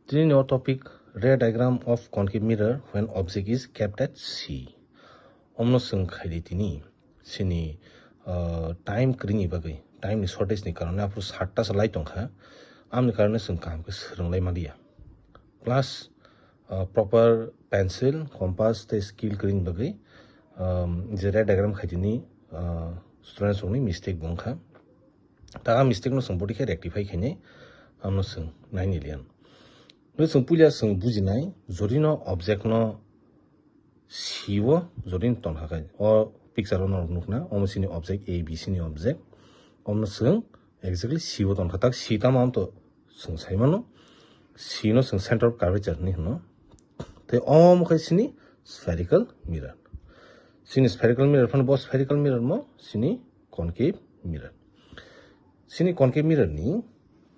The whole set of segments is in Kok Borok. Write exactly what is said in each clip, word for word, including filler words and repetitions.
Tini o topic, ray diagram of concave mirror when object is kept at sea. Omno chwng khaidi tini sini, uh, time kwrwini bagwi, time ni shortage ni karone aphuru satta se lai tongkha, amni karone chwng kaham khe swrwng lai maliya. Plus, uh, proper pencil, compass tei scale kwrwini bagwi, um, je ray diagram khaidini, uh, students rokni mistake bo wngkha. Ta a mistake no chwng bodi khe rectify khainai, amno chwng naini lian. Hwnkhe chwng puila chwng bujinai, jodi no object no C o jodi no tonkha khe, o picture o norok nukna, omo chini object, A B C ni object, omno chwng exactly C o tonkha, tak C tamo am to chwng sai mano, C no chwng center of curvature hinwi hwno. Tei omo khe chini spherical mirror. Chini spherical mirror phano bo spherical mirror mo chini concave mirror. Chini concave mirror ni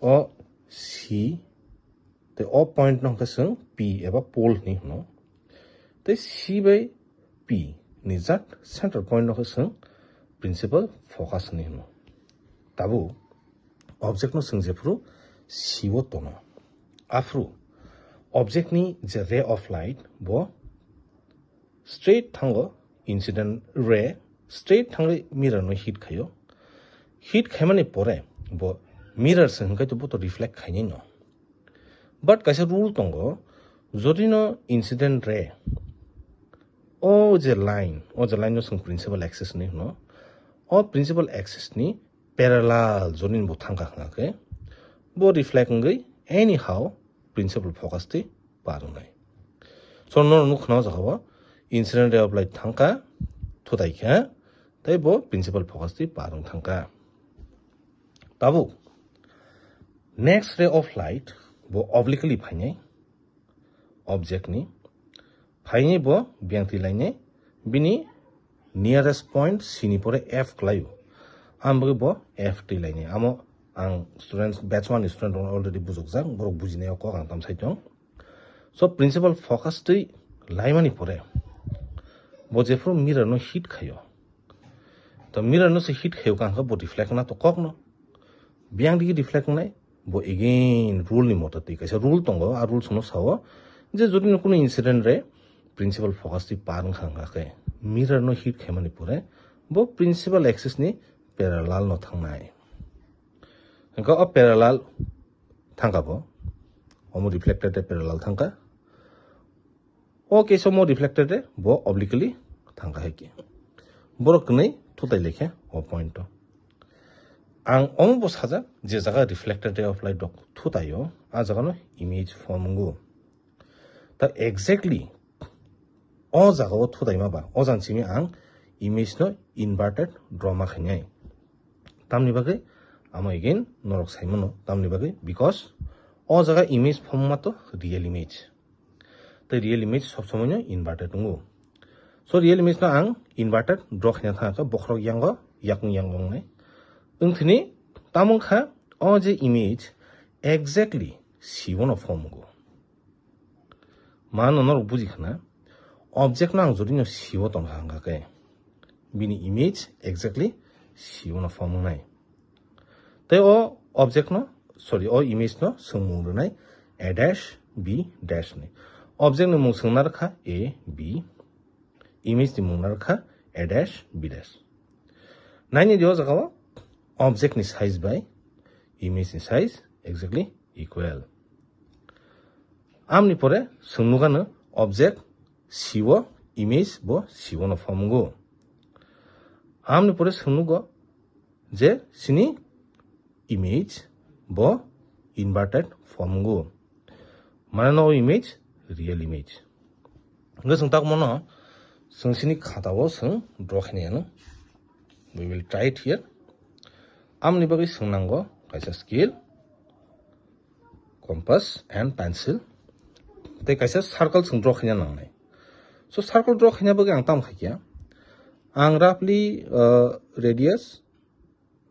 o C tei o point no hwnkhe chwng P eba pole hinwi hwno. Tei C bai P ni jat center point no khe chwng principal focus hinwi hwno. Tabuk object no chwng jephuru C o tono, aphuru object ni je ray of light bo straight thango, incident ray straight thangwi mirror no hit khaio. Hit khaimani pore bo mirror se hwnkhe to bo to reflect khainai no. But kaisa rule tongo, jodi no incident ray o je line, o je line no chwng principal axis hinwi hwno, o principal axis ni parallel jodi bo thangkha hwnkha khe bo reflect wngwi anyhow principal focus twi par wngnai. So no nuk khna o jaga o incident ray of light thangkha, thutai kha, tei bo principal focus twi par wng thangkha. Tabuk next ray of light bo obliquely phainai object ni, phainai bo biyang twi lainai bini nearest point C ni pore F kwlaio, ang bagwi bo F twi lainai. Amo ang students, batch one ni student rok already bujokjak, borok bujinai o kok ang tam sai tong. So principal focus twi laimani pore bo jephuru mirror no hit khaio, to mirror no se hit khaio kha hwnkhe bo reflect na to kok no. Biyang digi reflect wngnai, bo again rule ni mota twi kaisa rule tongo, a rules no sao je jodi no kunu incident ray principal focus twi par wngkha hwnkha khe mirror no hit khaimani pore bo principal axis ni parallel no thangnai. Hwnkhe o parallel thangkha bo, omo reflected ray parallel thangkha. O case o mo reflected ray bo obliquely thangkha hai khe. Borok kwnwi thutai lekhe o point o. Ang omo bo sajak je jaga reflected ray of light rok thutai o, a jaga no image form wngo. Ta exactly o jaga o thutai ma ba, o jang simi ang image no inverted draw ma khainai. Tamni bagwi amo again norok sai mano, tamni bagwi because o jaga image form ma to real image. Tei real image sob somoi no inverted wngo. So real image no ang inverted draw khaina thangkha, bokhorok yango, yakung yango wngnai. Wngthini tamo wngkha o je image exactly C o no form wngo. Mano norok buji khna, object no ang jodi no C o tongkha hwnkha khe bini image exactly C o no form wngnai. Tei o object no, sorry, o image no swngmung rwnai A dash B dash ni. Object ni mung swngna rwkha A B, image ni mung na rwkha A dash B dash. Naini di o jaga o object ni size bai image ni size exactly equal. Amni pore swng nukano object C o, image bo C o no form wngo. Amni pore swng nugo je sini image bo inverted form wngo. Mane no image real image. Hwnkhe chwng tak mano chwng sini khata o chwng draw khainai ano. We will try it here. Amni bagwi chwng nango kaisa scale, compass and pencil. Tei kaisa circle chwng draw khaina nangnai. So circle draw khaina bagwi ang tamo khaikha. Ang roughly, uh, radius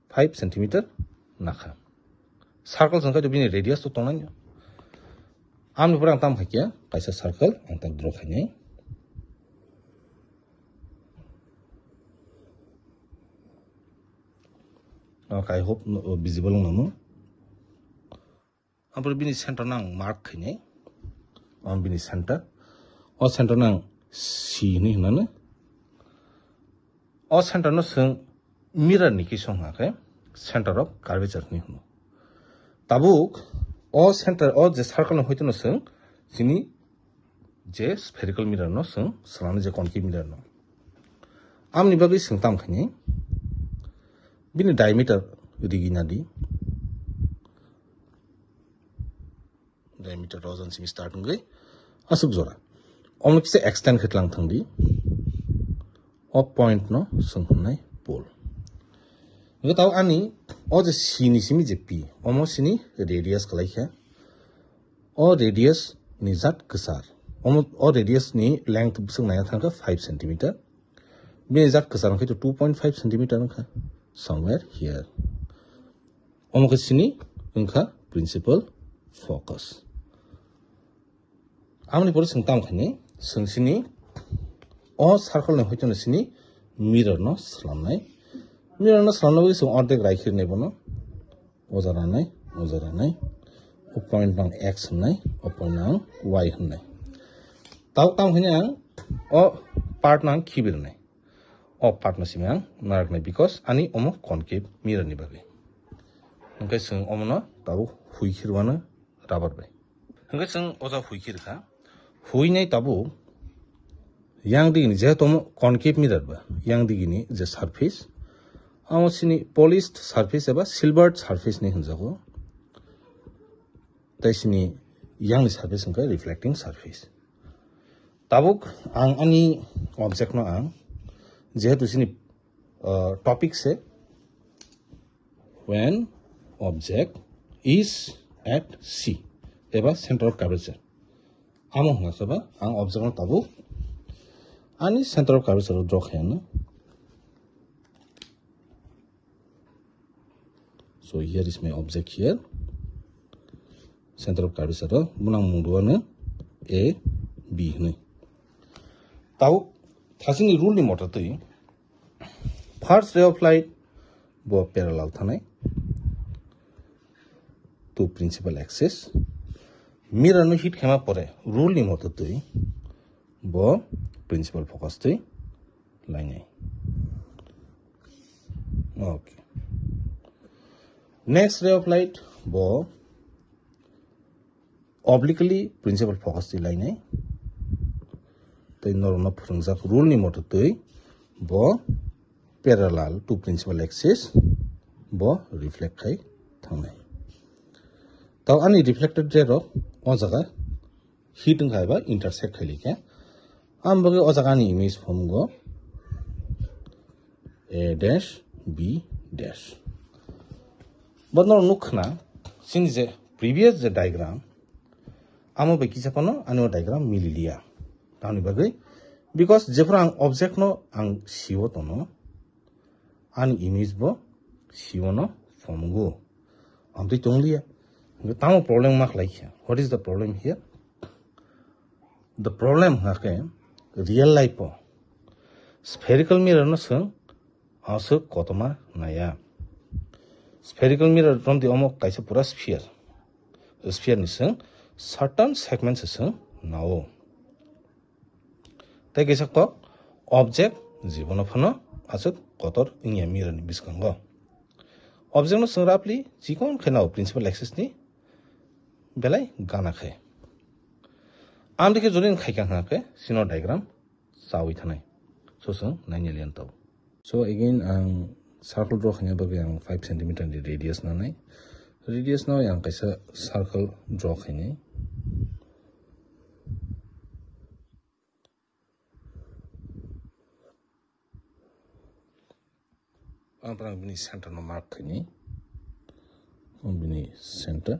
five centimeter nakha. Circle chwng khaito bini radius to tongnai. Amni pore ang tamo khaikha kaisa circle ang tak draw khainai. Okay, I hope, uh, visible wng nang. Ampore bini center no ang mark khainai. Ang bini center. O center no ang C hinwi hwnano. O center no chwng mirror ni kisa wngkha khe center of curvature hinwi hwno. Tabuk o center o je circle no hoito no chwng chini je spherical mirror no chwng swlangni je concave mirror no. Amni bagwi chwng tam khaini bini diameter rigi nadi. Diameter rojan simi start wngwi aswk jora. Omo kisa extend khe tlang thangdi. O point no chwng hwnwi pole. Hwnkhe tao ani o je C ni simi je P, omo sini radius kwlai khe. O radius ni jat kwchar. Omo, o radius ni length bwswk naiya thangkha five centimeter. Bini jat kwchar wngkha two point five centimeter wngkha. Somewhere here. Omo khe sini wngkha principal focus. Amoni pore chwng tam khaini, chwng sini o circle ni hoito no sini mirror no swlamnai. Mirror no swlamna bagwi chwng ordek rai khirnai bono. O jora nai, o jora nai. O point nang X hwnnai, o point nang Y hwnnai. Tao tam khaini ang o part nang khibirnai. O part no simi ang naraknai because ani omo concave mirror ni bagwi. Hwnkhe chwng omono tabuk hui khirwano rubber bai. Hwnkhe chwng o jaga hui khirkha. Huinai tabuk yang digini jehetu omo concave mirror ba, yang digini je surface, amo sini polished surface eba silvered surface ni hwnjago. Tai sini yang ni surface hwnkhe reflecting surface. Tabuk ang ani object no ang jehetu sini, uh, topic se when object is at C eba center of curvature. Amo hwnga saba ang object no tabuk ani center of curvature o draw khaiyano. So here is my object here. Center of curvature o bunang mungduano A B hwnwi. Tau thasini rule ni mota twi first ray of light bo parallel thanai to principal axis. Mirror no hit khaima pore rule ni mota twi bo principal focus twi lainai. Okay. Next ray of light bo obliquely principal focus twi lainai. Tei norokno phwrwngjak rule ni mota twi bo parallel to principal axis bo reflect khai thangnai. Tau ani reflected ray rok o jaga hit wngkha eba intersect khai likha. Ang bagwi o jaga ni image form go A dash B dash. Bo norok nuk khna sini je previous je diagram amo bai kisa phano ani o diagram mili liya. Tamni bagwi because jephru ang object no ang siwo tono ani image bo siwo no form go. Ang twi tong liya. Tamo problem ma khlai kha. What is the problem here? The problem hwnkhe real life o spherical mirror no chwng aswk kotorma naiya. Spherical mirror romdi omo kaisa pura sphere. Sphere ni chwng certain segment se chwng nao. Tei kaisa kok object jibono phano aswk kotor wngya mirror ni bwskango. Object no chwng roughly chikon khe nao principal axis ni belai gana khe. Ang dikhe jodi khai kha hwnkhe sino diagram chawi thanai. So chwng naina liyan tau. So again ang circle draw khaina bagwi ang five centimeter ni radius nanai. Radius no ang kaisa circle draw khainai. Ang bini center no mark khainai. Bini center.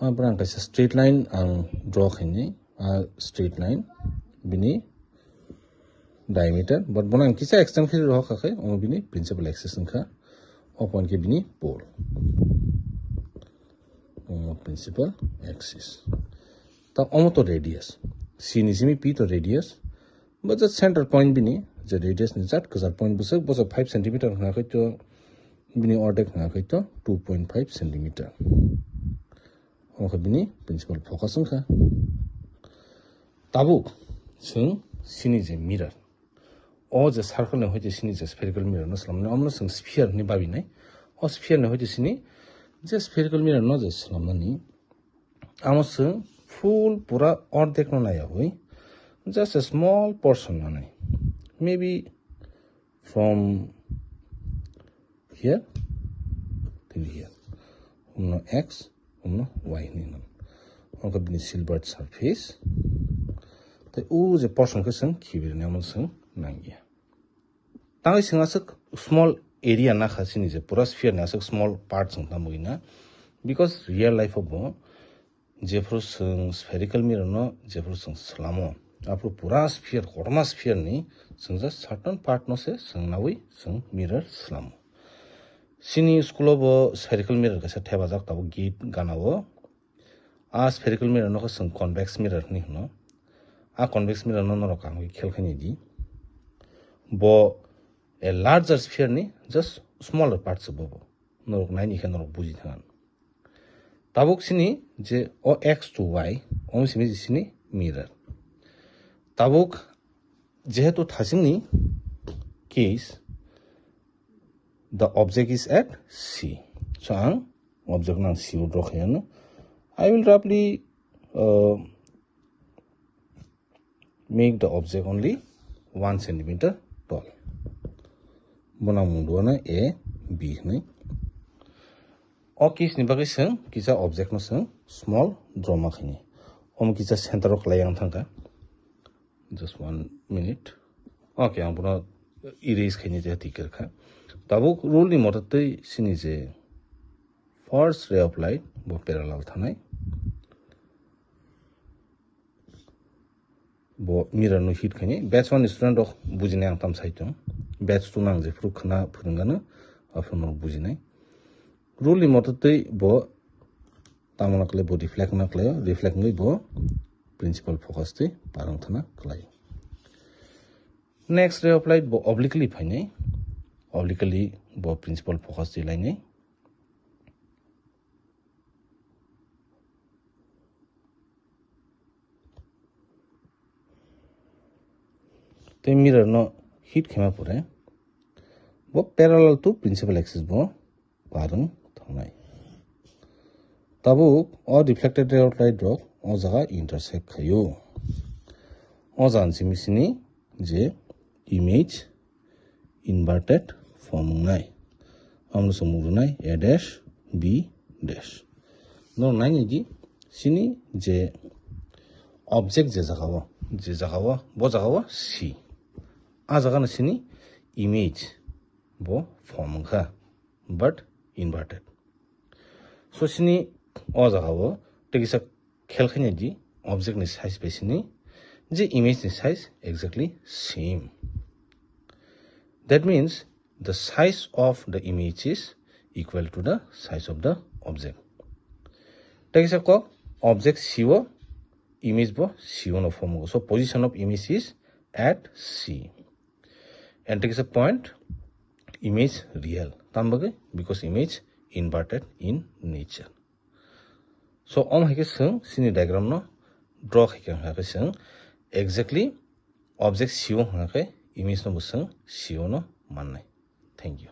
Ang kaisa straight line ang draw khainai. A straight line bini diameter, but bono ang kisa extend khe rohor kha khe, omo bini principal axis wngkha, o point khe bini pole, omo principal axis. Ta omo to radius, C ni simi P to radius, but the center point bini, je radius ni jat kwchar point bwswk, bwswk five centimeter hwnkha khe to, bini ordek hwnkha khe to two point five centimeter. Omo khe bini principal focus wngkha. Tabuk chwng sini je mirror, o je circle ni hoite sini je spherical mirror no swnamnai, omo no chwng sphere hinwi babinai. O sphere ni hoite sini je spherical mirror no je swnamnani, amo chwng full pura ordek no naiyawi, just a small portion nanai, maybe from here till here. Umno X, umno Y hinwi hino. Omo khe bini silver surface. Tei o je portion khe chwng khibirini, omo chwng nangya. Tangwi chwng aswk small area nakha chini je pura sphere ni aswk small part chwng tamo na. Because real life o bo jephuru chwng spherical mirror no jephuru chwng swlamo, aphuru pura sphere, kotorma sphere ni chwng just certain part no se chwng nawi chwng mirror swlamo. Chini school o bo spherical mirror kaisa thepajak tabuk gate gana o. A spherical mirror no khe chwng convex mirror hinwi hino. A convex mirror no norok kaham khe khel khe nai di. Bo a larger sphere ni just smaller part se bo bo. Norok naini khe norok buji thang. Tabuk sini je o X to Y, omo simi je sini mirror. Tabuk jehetu thasingni case, the object is at C. So ang object nang C o draw khaiyano. I will roughly, uh, make the object only one centimeter tall. Bono ang mung duana A B hinwi. O case ni bagwi chwng kisa object no chwng small draw ma khaini. Omo kisa center o kwlai ang thangkha. Just one minute. Okay, ang bono erase khaini je thik kha. Tabuk rule ni mote twi sini je first ray of light bo parallel thanai. Bo mirror no hit khaini. Batch one ni student rok bujinai ang tam sai tong. Batch two nang jephuru khna phwrwngano aphuru norok bujinai. Rule ni mote twi bo tamo na khlai bo reflect na khlai, reflect wngwi bo principal focus twi parang thana khlai. Next ray of light bo obliquely phainai, obliquely bo principal focus twi lainai. Tei mirror no hit khaima pore bo parallel to principal axis bo parwng thangnai. Tabuk o reflected ray of light rok o jaga intersect khaio. O jaga simi sini je image inverted form wngnai. Amno chwng mung rwnai A dash B dash. No naini di sini je object je jaga o, je jaga o, bo jaga o C. A jaga no sini image bo form wngkha, but inverted. So sini o jaga o tei kisa khel khaina di object ni size bai sini je image ni size exactly same. That means the size of the image is equal to the size of the object. Tei kisa kok object C o image bo C o no form o. So position of image is at C. And tei kisa point image real. Tam bagwi because image inverted in nature. So om hai khe chwng sini diagram no draw khai khe hai khe chwng exactly object C o hai khe image no bo chwng C o no mannai. Thank you.